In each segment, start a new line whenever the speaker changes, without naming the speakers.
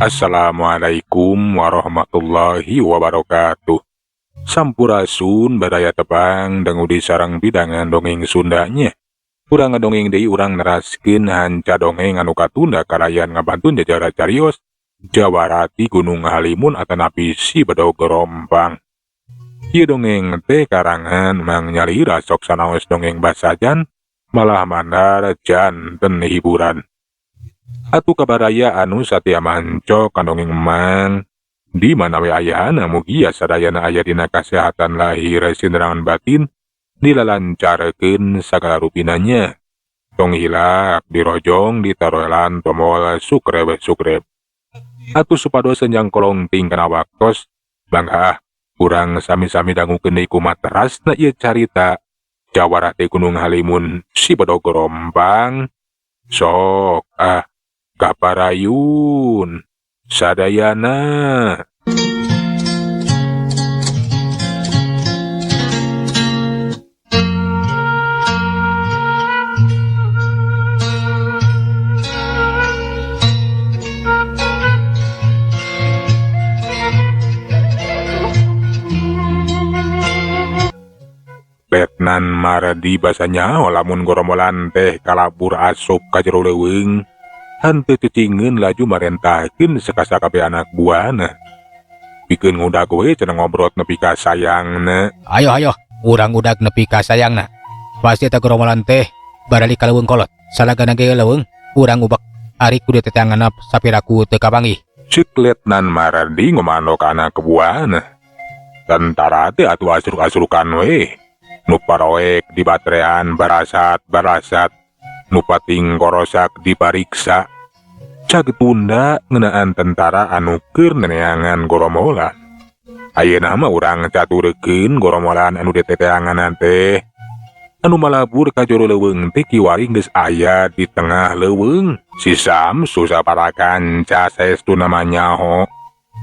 Assalamualaikum warahmatullahi wabarakatuh. Sampurasun, baraya tepang dangu di sarang bidangan dongeng Sundanya. Urang ngadongeng deui, urang neraskeun hanca dongeng anu katunda kalayan ngabantun jajara carios Jawara ti Gunung Halimun atanapi Si Bedog Rompang. Ieu dongeng teh karangan Mang Nyalira, sok sanaos dongeng basajan malah mandar janten hiburan. Atuh ka baraya anu satia manco ka dongeng Mang di mana we ayana, mugia sadayana aya dina kasehatan lahir sinderangan batin, dilalancarkeun sagala rupinanya. Tong hilap dirojong ditaroelan tombol subscribe subscribe. Atuh supados senjang kolong ting kana waktos, mangga urang sami-sami dangukeun deui kumaterasna ieu carita Jawara ti Gunung Halimun, Si Bedog Rompang. Sok ah, kaparayun sadayana. Letnan Mardi basa nyaho lamun gorombolan teh kalabur asup ka jero leuweung. Henteu cicingeun laju marentahkeun sakasakabeh anak buahna. Pikeun ngudag we cenah, ngobrot nepi ka sayangna.
Ayo, ayo, urang udag nepi ka sayangna. Pasti eta gerombolan teh baralik ka leuweung kolot. Salagana ge leuweung, urang ubek. Ari kudu teteangan sapiraku teu kapanggih.
Cek Letnan Mardi ngomando ka anak buahna. Tentara teh atuh asruk-asrukan we. Nu paroek di batrean barasat barasat, nu pating korosak dipariksa. Cag tunda ngeunaan tentara anu keur neneangan gorombolan. Ayeuna mah urang caturekeun gorombolan anu diteteangan teh. Anu malabur ka jero leuweung teh kiwari geus aya di tengah leuweung. Si Samsu sapara kanca saestuna mah nyaho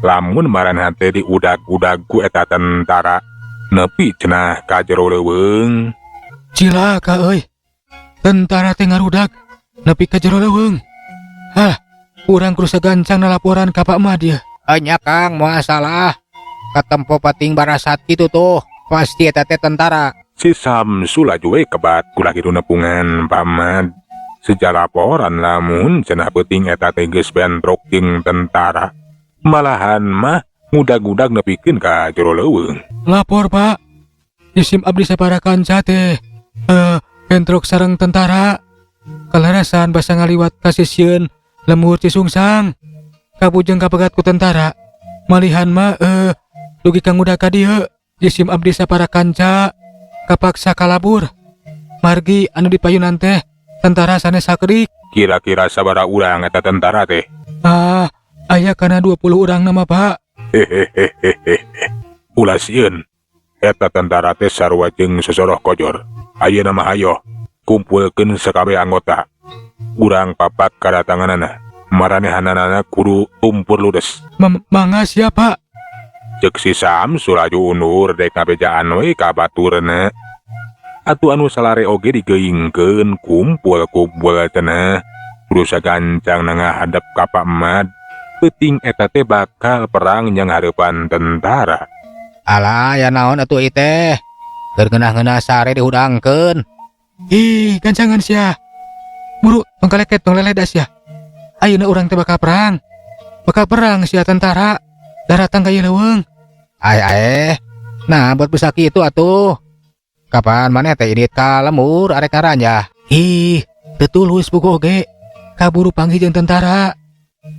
lamun maranehna teh diudag-udag ku eta tentara nepi cenah ka jero leuweung.
Cilaka euy. Tentara teh ngarudag nepi ka jero leuweung. Hah, urang kudu sagancang laporan ka Pak Mad ya. Nya Kang, moal salah. Katempo pating barasat kitu tuh, pasti eta teh tentara.
Si Samsu laju we kebat ku lagi nepungan Pak Mad. Seja laporan lamun cenah peuting eta teh geus bentrok jeung tentara. Malahan mah ngudag-udag nepikeun ka jero leuweung.
Lapor, Pak. Isim abdi sapara kanca teh bentrok sareng tentara. Kalarasan basa ngaliwat ka sisieun lembur Cisungsang. Kabujeng kapegat ku tentara. Malihan mah dugi ka ngudag ka dieu. Jisim abdi sapara kanca kapaksa kalabur. Margi anu dipayunan teh tentara sanes sakedik.
Kira-kira sabaraha urang eta tentara teh?
Ah, aya kana 20 urang nama, Pak.
Hehehehehe. Ulah sieun. Eta tentara teh sarua jeung sosoroh kojor. Ayeuna mah hayo kumpulkeun sakabeh anggota. Urang papak kadatanganana. Maranehanana kudu tumpur ludes.
Mangga siap, Pak.
Cek si Samsu laju undur dek ngabejaan we ka baturna. Atuh anu salare oge digeingkeun, kumpul-kumpul cenah. Kudu sagancang ngahadep ka Pak Mad. Peuting eta teh bakal perang yang hareupan tentara.
Alah, ya naon atuh ieu teh? Keur ngeunah-ngeunah sare dihudangkeun. Ih, gancangan sia. Buru, tong kaleket, tong leledas sia. Ayeuna urang teh bakal perang. Bakal perang sia tentara. Daratang ka ieu leuweung. Ae ae. Nah, buat bisa kitu atuh. Kapan maneh teh indit ka lembur arek ngaranjah? Ih, teu tulus buku oge. Kaburu panggih jeung tentara.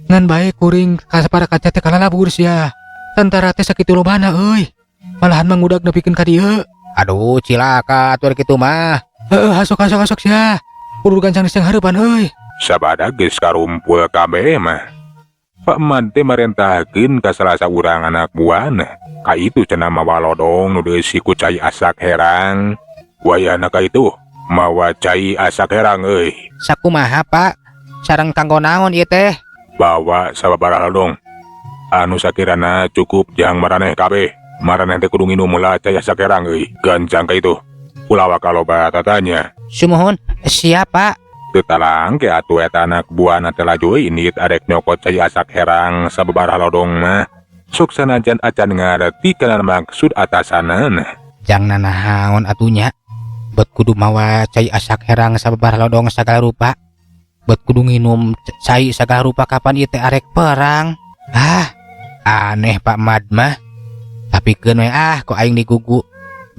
Ngan bae kuring ka sapara kaca teh kalalabur sia. Tentara teh sakitu lobana euy. Malahan mangudag nepikeun ka dieu. Aduh, cilaka atuh kitu mah. Heeh, hasok hasok hasok sia. Kudu gancang di hareupan euy.
Sabada geus karumpul kabeh mah, Pak Mad teh marentahkeun ka salah saurang anak buahna. Ka itu cenah mawa lodong nu dieusi ku cai asak herang. Wayahna ka itu mawa cai asak herang euy.
Sakumaha, Pak? Sareng kanggo naon ieu teh?
Bawa sababaraha lodong anu sakirana cukup jang maraneh kabeh. Maraneh teh kudu nginum heula cai asak herang euy. Gancang ka itu. Ulah waka loba tatanya.
Sumuhun, siap, Pak.
Teu talangke atuh eta anak buahna teh laju indit arek nyokot cai asak herang sababaraha lodong mah. Sok sanajan acan ngarti kana maksud atasanana.
Jang nanahaon atuh nya? Bet kudu mawa cai asak herang sababaraha lodong sagala rupa. Bet kudu nginum cai sagala rupa kapan ieu teh arek perang. Ah, aneh Pak Mad mah. Tapi keun we ah ku aing digugu.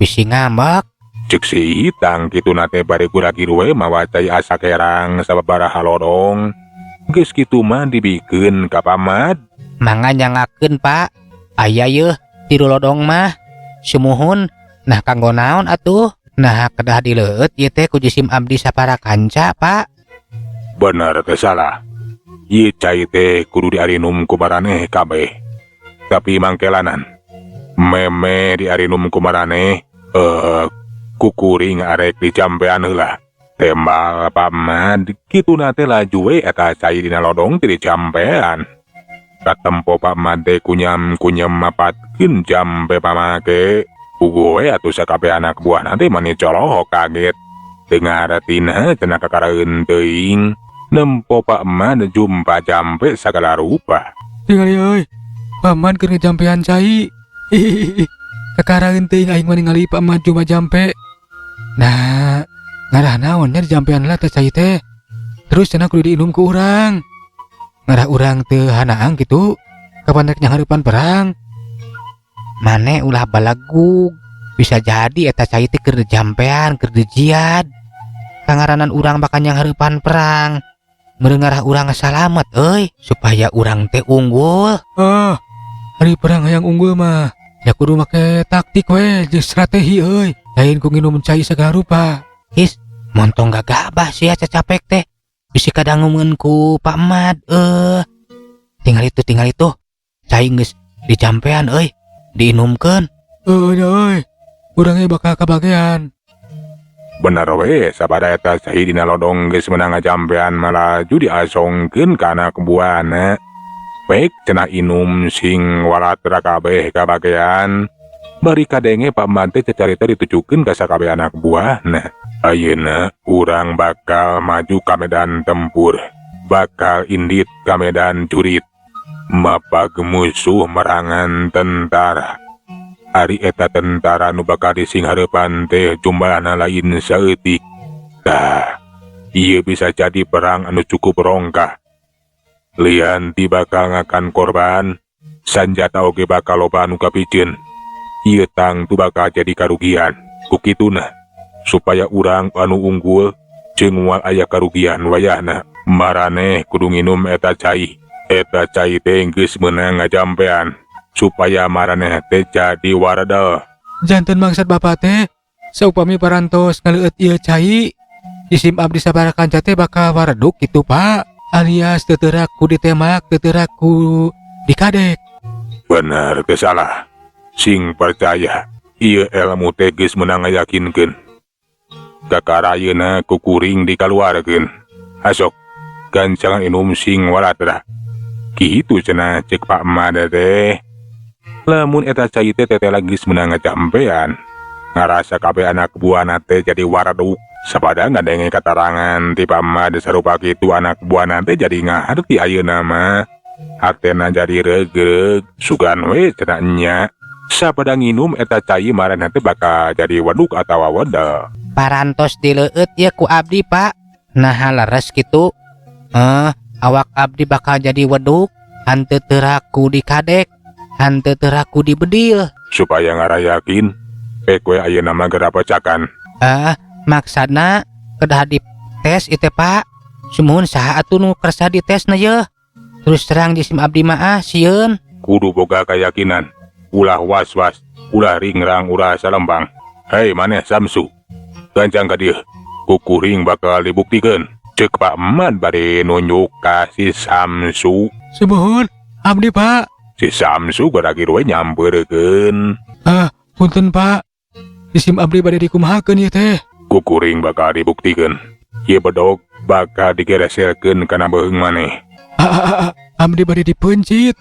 Bisi ngambek.
Cek si Itang kituna teh bari guragir we mawa cai asak herang sababaraha lodong. Geus kitu mah dibikeun ka Pak Mad.
Mangga nyangakeun, Pak. Aya yeuh 3 lodong mah. Sumuhun. Nah kanggo naon atuh? Nah kedah dileueut ieu teh ku jisim abdi sapara kanca, Pak.
Bener teh salah. Ieu cai teh kudu diarinum ku maraneh kabeh. Tapi mangkelanan. Meme diarinum ku maraneh, kukuring arek dicampean heula. Tembal Pak Mad, kituna teh laju we eta cai dina lodong teh dicampean. Katempo Pak Mad teh kunyam-kunyam mapatkeun jampe pamake. Puguh we atuh sakabeh anak buahna teh mani colohok kaget. Teu ngartina cenah kakaraeun teuing. Nempo Pak Mad jumpa jampe sagala rupa.
Tingali euy, Pak Mad keur ngejampean cai. Hihihi. Kakaraeun teuing aing mah ningali Pak Mad jumpa jampe. Nah, ngarah naon nya dijampean lah teh cai teh. Terus cenah kudu diinum ku urang. Ngarah urang teu hanaang kitu. Kapan rek nyanghareupan perang? Mane ulah balagug. Bisa jadi eta cai teh keur dijampean, keur dijiad. Kangaranan urang bakal nyanghareupan perang. Meureun ngarah urang salamet euy, supaya urang teh unggul.
Ah, ari perang hayang unggul mah. Ya kudu make taktik we, jeung strategi euy. Lain ku nginum cai sagala rupa.
His, montong gagabah sia cacapek teh. Bisi kadangumeun ku Pak Mad. Tinggal itu, tinggal itu. Cai geus dijampean euy, diinumkeun.
Heueuh nya euy. Urang ge bakal kabagean.
Bener we, sabada eta cai dina lodong geus meunang ngajampean malaju diasongkeun ka anak buahna. Pek cenah inum sing walatra kabeh kabagean. Bari kadenge Pak Mad teh cacarita ditujukeun ka sakabeh anak buahna. Ayeuna urang bakal maju ka medan tempur, bakal indit ka medan jurit. Mapag musuh merangan tentara. Ari eta tentara nu bakal disinghareupan teh jumlahna lain saeutik. Tah, ieu bisa jadi perang anu cukup rongkah. Lian ti bakal ngakan korban, sanjata oge bakal loba anu kapiceun. Ieu tangtu bakal jadi karugian. Ku kituna, supaya urang anu unggul jeung moal aya karugian wayahna. Maraneh kudu nginum eta cai. Eta cai teh geus meunang ngajampean supaya maraneh teh jadi waradal.
Janten maksud bapak teh saupami parantos ngaleueut ieu cai, jisim abdi sabaraha kanca teh bakal wareduk kitu Pak, alias teu teurak ku ditembak, teu teurak ku dikadek.
Bener teu salah. Sing percaya, ieu ilmu teh geus meunang ngayakinkeun. Kakara ayeuna ku kuring dikaluarkeun. Asok, gancangan inum sing walatra. Kitu cenah cek Pak Mad teh. Lamun eta cai teh teteh geus meunang ngajampean. Ngarasa kabeh anak buahna teh jadi waraduk. Sapada ngadenge katarangan ti Pak Mad sarupa kitu anak buahna teh jadi ngaharti ayeuna mah. Hatena jadi regreg, sugan we cenah nya. Sapada nginum eta cai maraneh teh bakal jadi waduk atawa wedel.
Parantos dileueut ye ku abdi Pak. Nah leres kitu. Awak abdi bakal jadi weduk, hanteu teu ku dikadek, hanteu teu ku dibedil.
Supaya ngarayakin, pek we ayeuna mah geura pecakan.
Maksadna kedah dites ieu Pak. Sumuhun saha atuh nu kersa ditesna yeuh. Terus terang jisim abdi mah ah sieun.
Kudu boga keyakinan, ulah was-was, ulah ringrang, ulah salembang. Hei maneh Samsu, gancang ka dieu. Kukuring bakal dibuktikeun. Cek Pak Mad bari nunjuk ka si Samsu.
Sumuhun, abdi Pak.
Si Samsu garagir we nyamperkeun.
Ah, punten Pak. Jisim abdi bade dikumahakeun ieu teh.
Kukuring bakal dibuktikeun. Ieu bedog bakal digereselkeun kana beuheung maneh.
Ah, ah, ah, ah, abdi bade dipeuncit.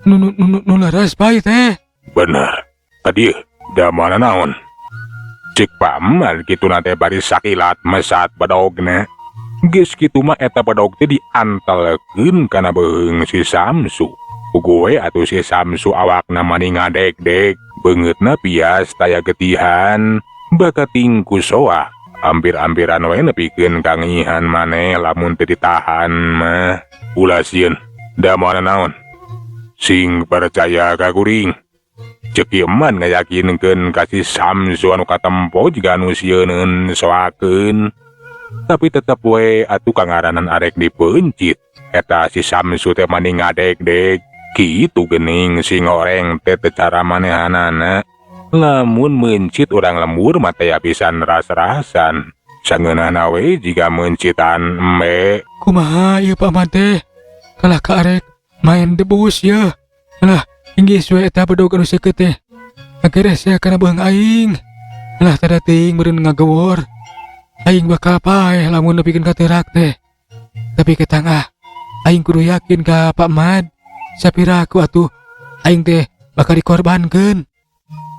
Nu, nu, nu, nu leres bae teh.
Bener. Tadi da mana naon? Cek Pak Mad kitu na teh bari sakilat mesat bedogna. Geus kitu mah eta bedog teh diantelkeun kana beuheung si Samsu. Puguh we atuh si Samsu awakna mani ngadegdeg, beungeutna pias taya getihan, bakating ku soa. Ampir-ampiran we nepikeun ka ngihan maneh lamun teu ditahan mah. Ulah sieun, da moal naon. Sing percaya ka kuring. Cek Ki Eman ngayakinkeun ka si Samsu anu katempo jiga anu sieuneun soakeun. Tapi tetep we atuh kangaranan arek dipeuncit. Eta si Samsu teh mani ngadegdeg. Kitu geuning si ngoreng teh teu cara manehanana. Lamun meuncit urang lembur mah taya pisan ras-rasan. Sangeunahna we jiga meuncitan embe.
Kumaha ieu Pak Mad teh? Kalah ka arek main debus yeuh. Alah, inggis we eta bedog anu seukeut teh. Ngageresel kana beuheung aing. Alah, tada teuing meureun ngagewor. Aing bakal paeh lamun nepikeun ka teurak teh. Tapi ketang ah, aing kudu yakin ka Pak Mad. Sapiraku atuh aing teh bakal dikorbankeun.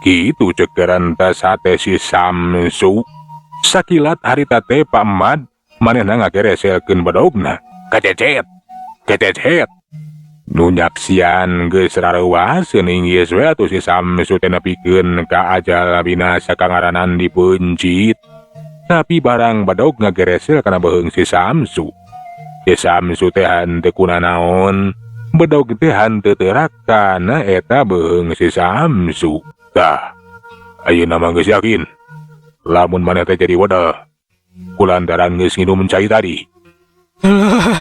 Kitu cek gerentas hate si Samsu. Sakilat harita teh Pak Mad manehna ngagereselkeun bedogna. Kececet, kececet. Nu nyaksian geus rareuwaseun inggis we atuh si Samsu teh nepikeun ka ajal binasa kangaranan dipeuncit. Tapi barang bedog ngageresel kana beuheung si Samsu. Si Samsu teh henteu kunanaon, bedog teh henteu teurak kana eta beuheung si Samsu. Tah, ayeuna mah geus yakin lamun maneh teh jadi wedel kulantaran geus nginum cai tadi.
Alah,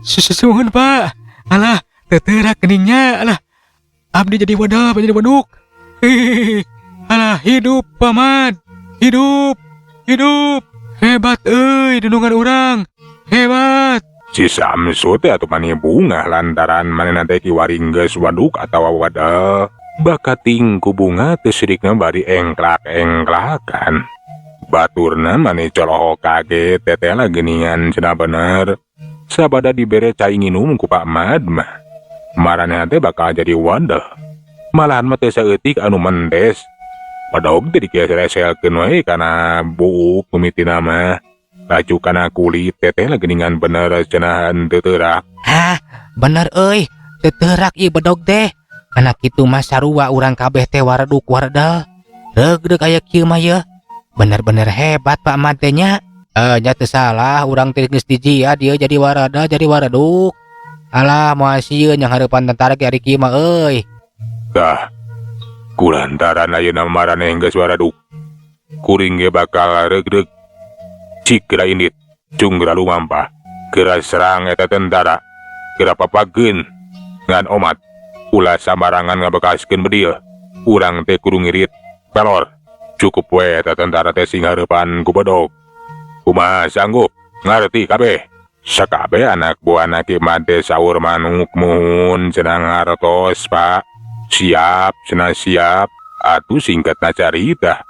suhun Pak. Alah, teu teurak geuning nya. Alah, abdi jadi wedel apa jadi beduk. Hihihi. Alah, hidup Pak Mad. Hidup, hidup. Hebat euy dunungan urang. Hebat.
Si Samsu teh atuh mani bungah lantaran manehna teh kiwari geus waduk atawa wedel. Bakating ku bunga teh sirikna bari engklak-engklakan. Baturna mani coloho kaget teteh geuningan cenah bener. Sabada dibere cai nginum ku Pak Mad mah. Maranehna teh bakal jadi wedel. Malahan mah teh saeutik anu mendes. Bedog teh dikereselkeun we kana buuk mimitina mah. Laju kana kulit teteh geuningan bener cenah henteu teurak.
Hah, bener euy, teu teurak ieu bedog teh. Anak kitu mah sarua urang kabeh teh wareduk waredel. Reugdeug aya kieu mah yeuh. Bener-bener hebat Pak Mad teh nya. Eh, nya teu salah urang teh geus dijiad ieu jadi waredel jadi wareduk. Alah, moal sieun yang hareupan tentara ge ari kieu mah euy.
Tah, kulantaran ayeuna maraneh geus waraduk. Kuring ge bakal reugreug. Cik geura indit, cung geura lumampah. Geura serang eta tentara. Geura papageun ngan omat. Ulah sambarangan ngabekaskeun bedil. Urang teh kudu ngirit. Pelor. Cukup we eta tentara teh sing hareupan ku bedog. Kumaha sanggup? Ngarti kabeh. Sakabeh anak buahna Ki Mad teh saur manuk muhun cenah ngartos, Pak. Siap, cenah siap. Atuh singkatna carita.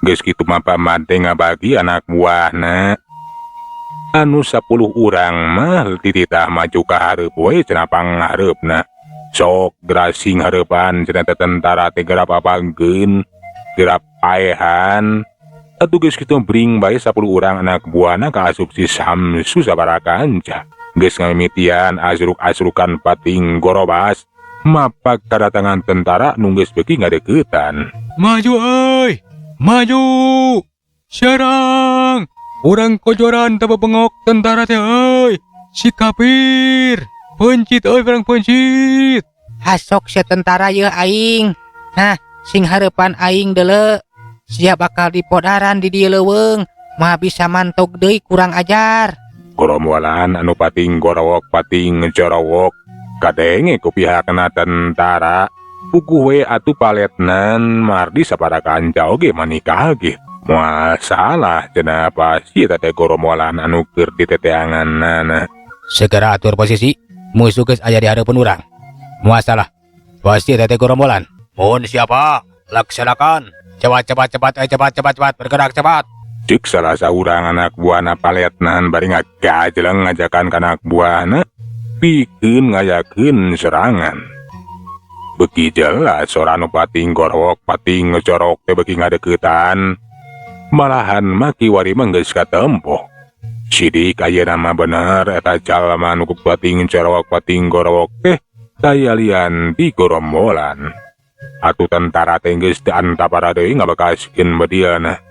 Geus kitu mah Pak Mad teh ngabagi anak buahna. Anu 10 urang mah tititah maju ka hareup we cenah panghareupna. Sok geura sing hareupan cenah teh tentara teh geura papageun, geura paehan. Atuh geus kitu bring bae 10 urang anak buahna ka asup si Samsu sabaraha kanca. Geus ngamimitian azruk-azrukan pating gorobas. Mapak kadatangan tentara nu geus beuki ngadeuketan.
Maju euy. Maju. Serang. Urang kojoran teu bengok tentara teh euy. Si kafir. Peuncit euy perang peuncit.
Hasok sia tentara yeuh aing. Nah, sing hareupan aing deuleu. Sia bakal dipodaran di dieu leuweung. Moal bisa mantog deui kurang ajar.
Gorombolan anu pating gorowok pating corowok kadenge ku pihakna tentara. Puguh we atuh paletnan Mardi sapara kanca oge mani kaget. Moal salah cenah pasti eta teh gorombolan anu keur diteteanganana.
Segera atur posisi, musuh geus aya di hareupeun urang. Moal salah, pasti eta teh gorombolan. Mohon siapa? Laksanakan. Cepat, cepat, cepat, cepat, cepat, cepat, bergerak cepat.
Cek salah saurang anak buahna paletnan bari ngagajleng ngajakan ka anak buahna pikeun ngayakeun serangan. Beuki jelas sora anu pating gorowok pating corok teh beuki ngadeuketan. Malahan mah kiwari mah geus katempo. Sidik ayeuna mah bener eta jalma nu pating carowok pating gorowok teh taya lian ti gorombolan. Atuh tentara teh geus teu antapara deui ngabekaskeun bedilna.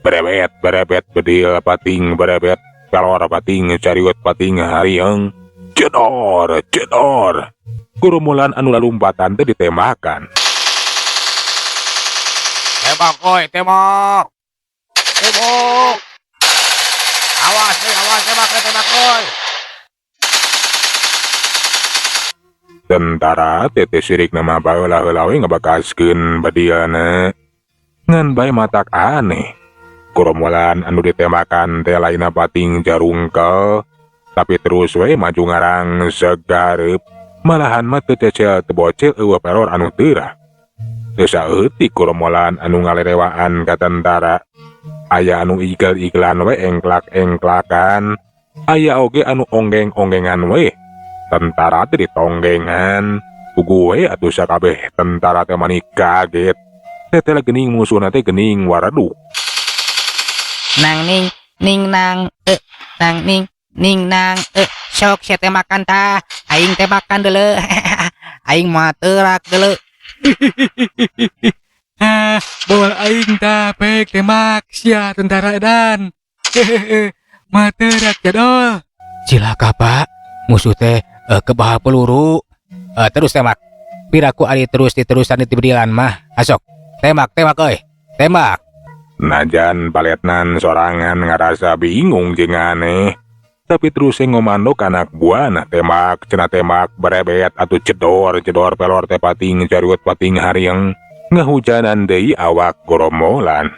Berebet berebet bedil pating berebet pelor pating cariwet pating harieng. Cedor cedor. Gorombolan anu lalumpatan teh ditembakan.
Tembak oi, tembak. Tembak. Awas nih, awas tembak, tembak oi.
Tentara teh teu sirik nama baheula-heula we ngabakaskeun bedilna. Ngan bae matak aneh. Gorombolan anu ditembakan teh lainna pating jarungkel, tapi terus we maju ngarang segareup. Malahan mah teu cecel teu bocel eueuh pelor anu teurak. Teu saeutik gorombolan anu ngalerewaan ka tentara. Aya anu igel-igelan we engklak-engklakan, aya oge anu onggeng-onggengan we. Tentara teh ditonggengan, puguh we atuh sakabeh tentara teh mani kaget. Teteh geuning musuhna teh geuning wareduk.
Nang ning ning nang nang ning ning nang sok sia tembakan tah, aing tembakan deuleu. Aing mah teurak deuleu. Ah, bawa aing tah pek tembak sia tentara edan. Hehehe, mah teurak jadol. Cilaka Pak, musuh teh kebahal peluru. Terus tembak. Piraku ari terus diterusan di bedilan mah. Asok, tembak tembak euy. Tembak.
Najan paletnan sorangan ngarasa bingung jeung aneh. Tapi terus ngomando ka anak buahna tembak cenah tembak berebet atuh cedor cedor pelor teh pating cariwet pating harieng ngahujanan deui awak gorombolan.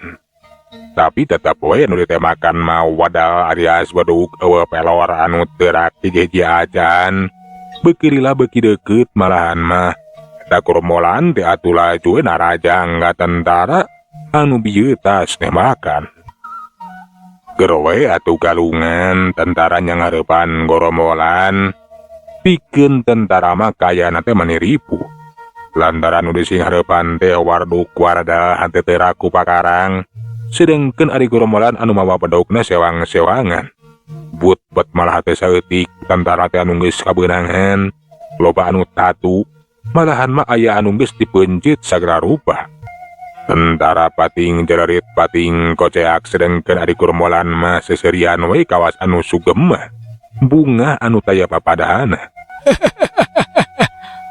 Tapi tetep we nu ditembakan mah wadal alias beduk eueuh pelor anu teurak hiji-hiji acan. Beuki lila beuki deukeut malahan mah. Eta gorombolan teh atuh laju we narajang ka tentara anu bieu tas nembakan. Keur we atuh galungan tentara nyangareupan gorombolan. Pikeun tentara mah kayana teh mani ripuh. Lantaran nu disinghareupan teh warduk warda henteu teu raku pakarang. Sedengkeun ari gorombolan anu mawa bedogna sewang-sewangan. But-bet malah teh saeutik tentara teh anu geus kabeunangan. Loba anu tatu, malahan mah aya anu geus dipeuncit sagala rupa. Tentara pating jelerit pating koceak sedengkeun ari gorombolan mah seserian we kawas anu sugem mah. Bunga anu taya papadahana.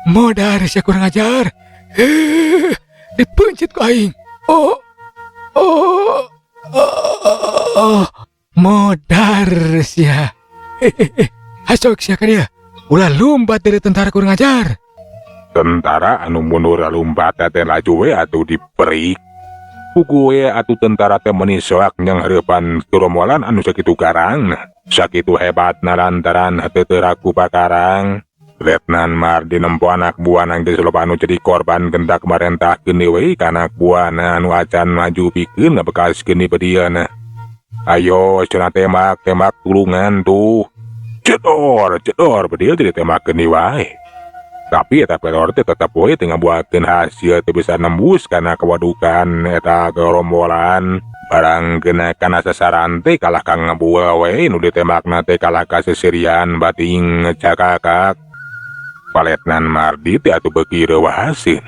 Modar sia kurang ajar. Dipeuncit ku aing. Oh. Oh. Oh. Modar sia. Hasok sia ka dieu. Ulah lumpat dari tentara kurang ajar.
Tentara anu mundur lumpat teh laju we atuh diperik. Puguh we atuh tentara teh meuni soak nyangheurepan gorombolan anu sakitu garangna. Sakitu hebatna lantaran henteu teu raku pakarang. Letnan Mardi nempo anak buahna geus loba anu jadi korban gentak marentahkeun deui ka anak buahna anu acan maju pikeun ngabekaskeun di bedilna. Ayo cenah tembak tembak tulungan tuh. Cedor cedor bedil teh ditembakeun deui wae. Tapi eta pelor teh tetep we teu ngabuakeun hasil teu bisa nembus kana kewadukan eta gerombolan. Barang kena kana sasaran teh kalah ka ngebul we nu ditembakna teh kalah ka seserian bating cakakak. Paletnan Mardi teh atuh beuki reuaseun.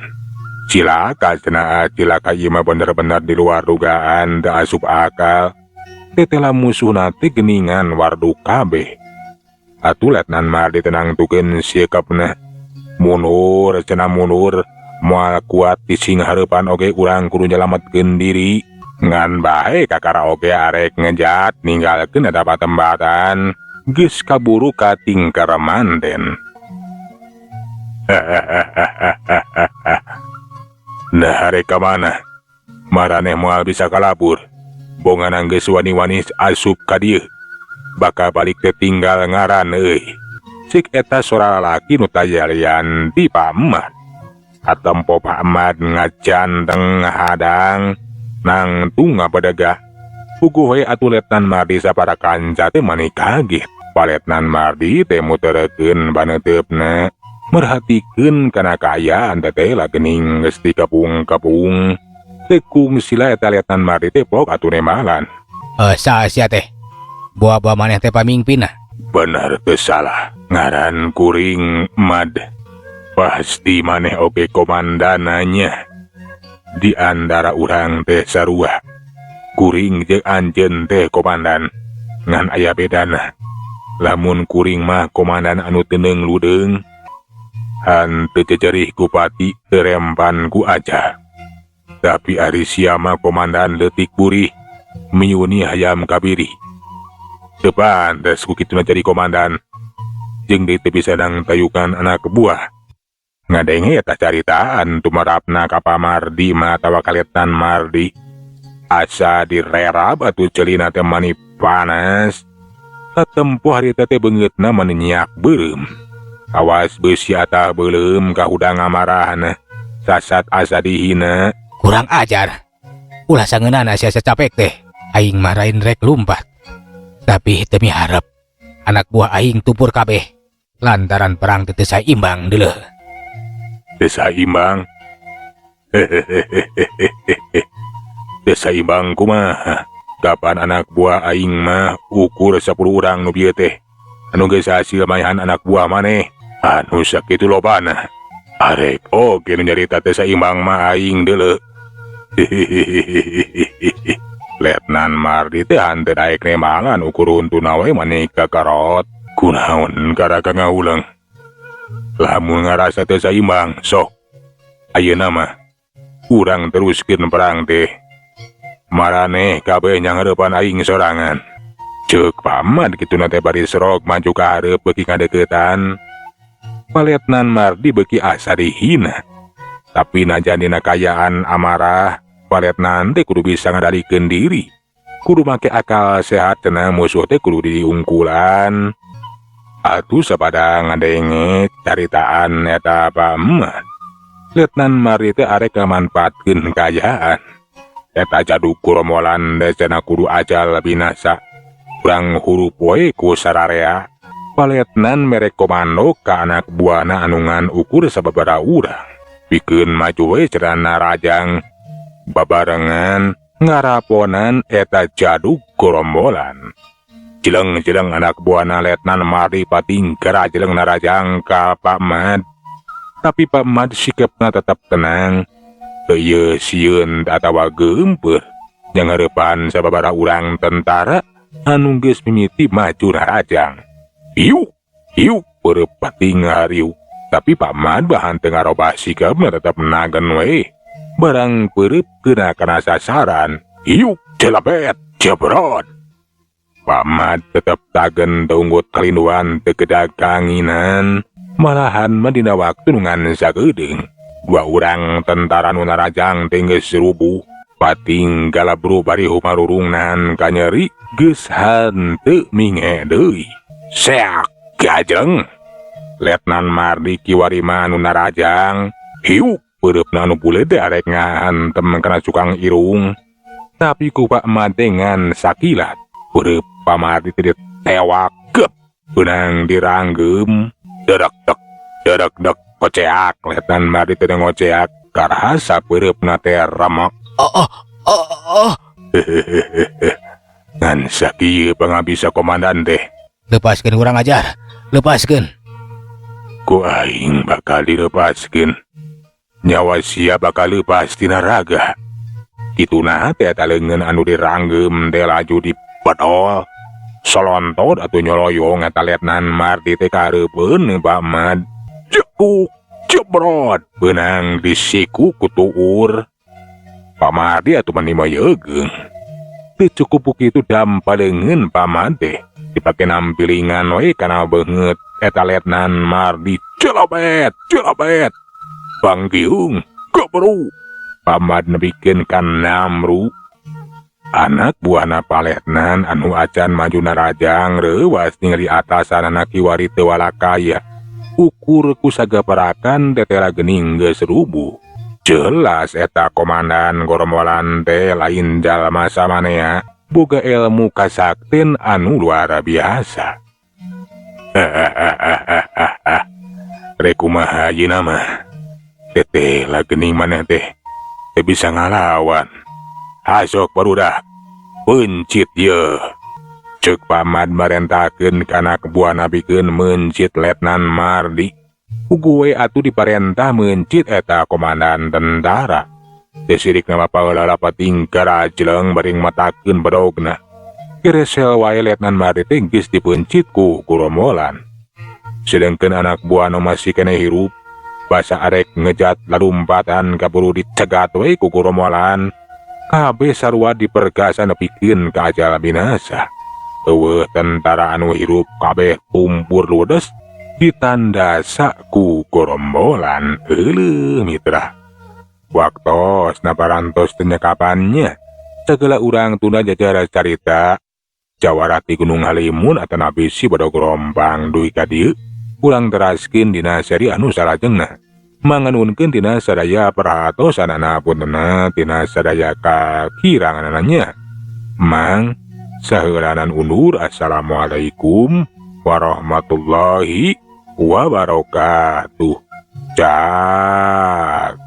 Cilaka cenah cilaka ieu mah bener-bener di luar dugaan teu asup akal. Tetela musuhna teh geuningan warduk kabeh. Atuh Letnan Mardi teh nangtukeun sikapna. Mundur cenah mundur, moal kuat disinghareupan oge urang kudu nyalametkeun diri. Ngan bae kakara oge arek ngejat ninggalkeun eta patembatan. Geus kaburu katingker manten. Nah arek ka mana? Maraneh moal bisa kalabur. Bongan geus wani-wani asup ka dieu. Bakal balik teh tinggal ngaran euy. Cik eta sora lalaki nu taya lian ti Pak Ahmad. Katempo Pak Ahmad ngajanteng ngahadang nangtung ngabadegah. Puguh we atuh Letnan Mardi sapara kanca teh mani kaget. Pak Letnan Mardi teh muterekeun baneuteup-na. Merhatikeun kana kaayaan teh lah geuning geus dikepung-kepung. Teu kungsi eta Letnan Mardi teh pok atuh nemalan.
Saha sia teh? Boa-boa maneh teh pamingpinna.
Bener teu salah, ngaran kuring Mad. Pasti maneh oge komandana nya. Di antara urang teh sarua. Kuring jeung anjeun teh komandan. Ngan aya bedana. Lamun kuring mah komandan anu teundeung ludeung, hanteu cecerih ku pati, teu rempan ku aja. Tapi ari sia mah komandan leutik burih, miuni hayam kabirih. Teu pantes ku kituna jadi komandan. Jeung deui teu bisa nangtayukan anak buah. Ngadenge eta caritaan tumarapna ka Pa Mardi mah atawa ka Letnan Mardi. Asa direrab atuh ceulina teh mani panas. Katempo harita teh beungeutna mani nyiak beureum. Kawas beusi atah beuleum kahudang amarahna. Sasat asa dihina.
Kurang ajar. Ulah sangeunana sia sacapek teh. Aing mah lain rek lumpat. Tapi teu miharep anak buah aing tumpur kabeh lantaran perang teu saimbang deuleuh.
Teu saimbang? Hehehehehe. Teu saimbang kumaha? Kapan anak buah aing mah ukur 10 urang nu bieu teh. Anu geus hasil maehan anak buah maneh. Anu sakitu lobana. Arek oge nu nyarita teu saimbang mah aing deuleuh. Hehehehehe. Letnan Mardi teh hanteu daek nembangan ukur huntuna we mani kakarot. Kunaon karaka ngahuleng. Lamun ngarasa teu saimbang, sok. Ayeuna mah urang teruskeun perang teh. Maraneh kabeh nyanghareupan aing sorangan. Ceuk Paman kituna teh bari serok maju ka hareup beuki ngadeuketan. Paletnan Mardi beuki asa dihina. Tapi najan dina kaayaan amarah, Paletnan teh kudu bisa ngadalikeun diri. Kudu make akal sehat cenah musuh teh kudu diungkulan. Atuh sapada ngadenge caritaan eta Paman. Letnan Mardi teh arek ngamanfaatkeun kaayaan. Eta jadug romolan teh cenah kudu ajal binasa. Urang hurup we ku sararea. Paletnan mere komando ka anak buahna anu ngan ukur sababaraha urang. Pikeun maju we cenah narajang. Babarengan ngaraponan eta jadug gorombolan. Jeleng-jeleng anak buahna Letnan Mardi patingkara jeleng narajang ka Pak Mad. Tapi Pak Mad sikapna tetap tenang. Teu ieu sieun atawa geumpeur. Nyanghareupan sababaraha urang tentara anu geus mimiti maju narajang. Hiuk, hiuk peureub pating ngariuk. Tapi Pak Mad bahan teu ngarobah sikapna tetap nagen we. Barang peureub kena kana sasaran. Hiuk, jelebet, jebrot. Pak Mad tetep tagen tunggut kalinduan teu kedag kanginan. Malahan mah dina waktu nu ngan sakedeung. Dua urang tentara nu narajang teh geus rubuh. Pating galabru bari humarurungnan kanyeri geus henteu minge deui. Seak gajeng. Letnan Mardi kiwari mah anu narajang. Hiuk peureupna anu buleud teh arek ngahantem kana cukang irung. Tapi ku Pak Mad teh ngan sakilat. Peureub Pak Mardi teh ditewak gep. Beunang diranggeum. Dedek dek, dedek dek koceak. Letnan Mardi teh ngoceak. Karasa peureupna teh remok.
Oh, oh, oh, oh.
Hehehehe. Ngan sakieu pangabisa komandan teh.
Lepaskeun kurang ajar. Lepaskeun.
Ku aing bakal dilepaskeun. Nyawa sia bakal lepas tina raga. Kituna teh eta leungeun anu diranggeum teh laju dipedol. Solontot atuh nyoloyong eta Letnan Mardi teh kareupeun Pak Mad. Jekuk, jebrot, beunang disiku ku tuur. Pak Mardi atuh mani moyegeung. Teu cukup kitu dampa leungeun Pak Mad teh. Dipake nampilingan we kana beungeut eta Letnan Mardi. Celobet, celobet. Banggiung, gebru. Pak Mad nepikeun ka namru. Anak buahna Paletnan anu acan maju narajang reuwas ningali atasanana kiwari teu walakaya. Ukur ku sagaparakan tetela geuning geus rubuh. Jelas eta komandan gorombolan teh lain jalma samanea, boga ilmu kasakten anu luar biasa. Rek kumaha ayeuna mah? Teteh lah geuning maneh teh teu bisa ngalawan. Hasok barudak, pencit ye. Ceuk Pak Mad marentakeun ka anak buahna pikeun meuncit Letnan Mardi. Puguh we atuh diparentah meuncit eta komandan tentara. Teu sirikna mah paheula pating karajleng bari matakeun bedogna. Geresel wae Letnan Mardi teh geus dipeuncit ku gorombolan. Sedengkeun anak buah nu masih keneh hirup, basa arek ngejat lalumpatan kaburu dicegat we ku gorombolan. Kabeh sarua dipergasa nepikeun ka ajal binasa. Euweuh tentara anu hirup, kabeh tumpur ludes ditandasa ku gorombolan. Euleuh mitra. Waktosna parantos teu nyekapannya. Sagala urang tunda jajar carita Jawara ti Gunung Halimun atanapi Si Bedog Rompang dugi ka dieu, urang teraskeun dina seri anu salajengna. Manganuhunkeun tina sadaya perhatosanana, puntenna tina sadaya kakiranganana nya. Mang saheulanan undur, assalamualaikum warahmatullahi wabarakatuh. Cak.